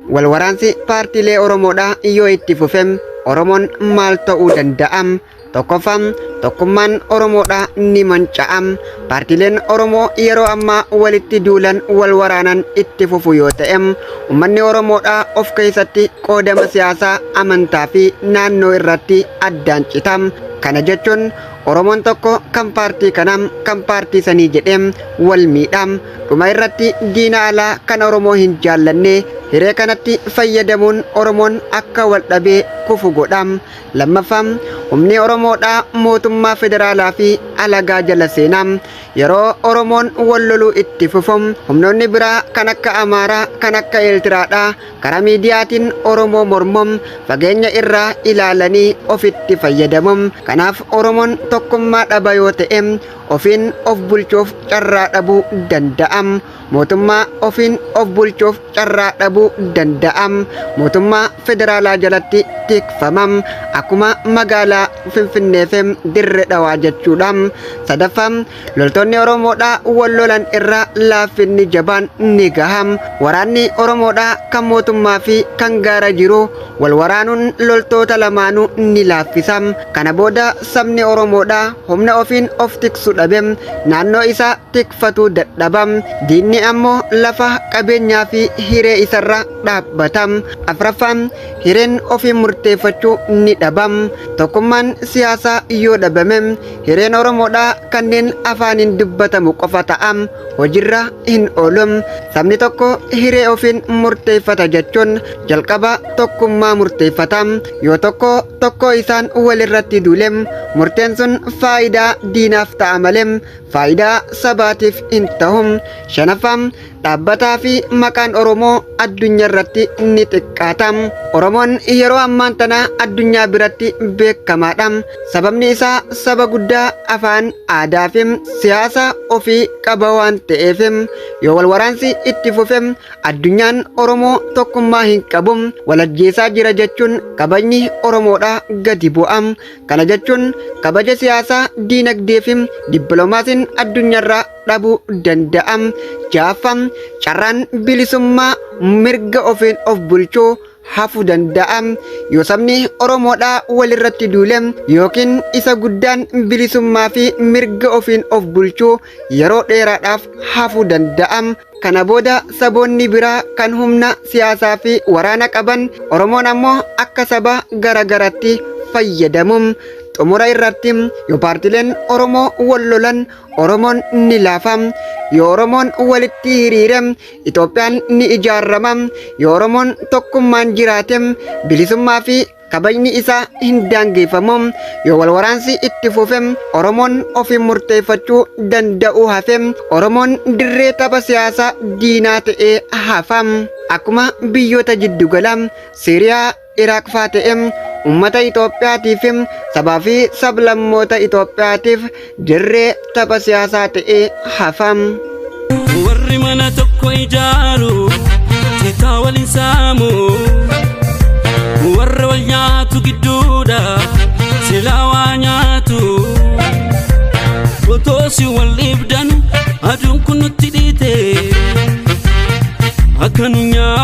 Wal waraansi paartiilee Oromoodhaa yoo itti fufe Oromoon maal ta'uu danda'a? Tokkoffaa, tokkummaan Oromoodhaa ni manca'a. Paartiileen Oromoo yeroo ammaa walitti duulan wal waraanan itti fufu yoo ta'e, uummanni Oromoodhaa of keessatti qoodama siyaasaa, amantaa fi naannoo irratti addaan cita. Kana jechuun Oromoon tokko kan paartii kanaa kan paartii sanii jedhee wal miidha. Dhuma irratti diina alaa kan Oromoo hin jaallanne hiree kanatti fayyadamuun Oromoon akka wal dhabee kufu godha. Lammaffaa, humni Oromoodhaa mootummaa federaalaa fi alagaa jala seena. Yeroo Oromoon wal loluu itti fufu, humnoonni biraa kan akka Amaaraa, kan akka Eertiraadhaa karaa miidiyaatiin Oromoo mormu fageenya irraa ilaalanii ofitti fayyadamu. Kanaaf Oromoon tokkummaa dhaba yoo ta'e ofiin of bulchuuf carraa dhabuu danda'a. Mootummaa ofiin of bulchuuf carraa dhabuu danda'a. Mootummaa federaalaa jalatti tikfama. Akkuma magaalaa Finfinnee fi Dirree Dhawaa jechuudha. Sadaffaa, loltoonni Oromoodhaa wal lolan irra laaffinni jabaan ni gaha. Waraanni Oromoodhaa kan mootummaa fi kan gaara jiru wal waraanuun loltoota lamaanuu ni laaffisa. Kana booda sabni Oromoodhaa humna ofiin of tiksu dhabe naannoo isaa tikfatuu dadhaba. Diinni ammoo lafa, qabeenyaa fi hiree isarra dhaabbata. Afraffaa, hireen ofiin murteeffachuu ni dhaba. Tokkummaan siyaasaa yoo dhabame hireen Oromoodhaa kanneen afaaniin dubbatamu qofa ta'a. Hojiirra hin oolu. Sabni tokko hiree ofiin murteeffata jechuun jalqaba tokkummaa murteeffata. Yoo tokko tokko isaan walirratti duule murteen sun faayidaa diinaaf ta'a malee faayidaa sabaatiif hin ta'u. Shanaffaa, dhaabbataa fi maqaan Oromoo addunyaa irratti ni xiqqaata. Oromoon yeroo ammaan tana addunyaa biratti beekamaadha. Sababni isaa saba guddaa afaan, aadaa fi siyaasa ofii qaba waan ta'eef, yoo wal waraansi itti fufe addunyaan Oromoo tokkummaa hin qabu, walajjeesaa jira jechuun kabajni Oromoodhaa gadi bu'a. Kana jechuun kabaja siyaasaa, diinagdee fi dippiloomaasiin addunyaarraa dhabuu danda'a. Ja'affaa, carraan bilisummaa mirga ofiin of bulchuu hafuu danda'a. Yoo sabni Oromoodhaa walirratti duule yookiin isa guddaan bilisummaa fi mirga ofiin of bulchuu yeroo dheeraadhaaf hafuu danda'a. Kana booda saboonni biraa kan humna siyaasaa fi waraana qaban Oromoon ammoo akka saba garagaratti fayyadamu. Xumura irratti yoo paartileen Oromoo wal lolan Oromoon ni laafa. Yoo Oromoon walitti hiriire Itoophiyaan ni ijaarama. Yoo Oromoon tokkummaan jiraate bilisummaa fi kabajni isaa hin daangeffamu. Yoo wal waraansi itti fufe Oromoon ofiin murteeffachuu danda'u hafe Oromoon dirree tapha siyaasaa diinaa ta'ee hafa. Akkuma biyyoota jiddugala Siiriyaa, Iraaq faa ta'e uummata Itoophiyaatiif sabaa fi sablammoota Itoophiyaatiif dirree tapha siyaasaa ta'ee hafa. Warri mana tokko ijaaru citaa waliin saamu, warra wal nyaatu gidduudha silaa waa nyaatu. Otoo si wal dhiibdanu aduun kun nutti dhiite akka nu nyaatu.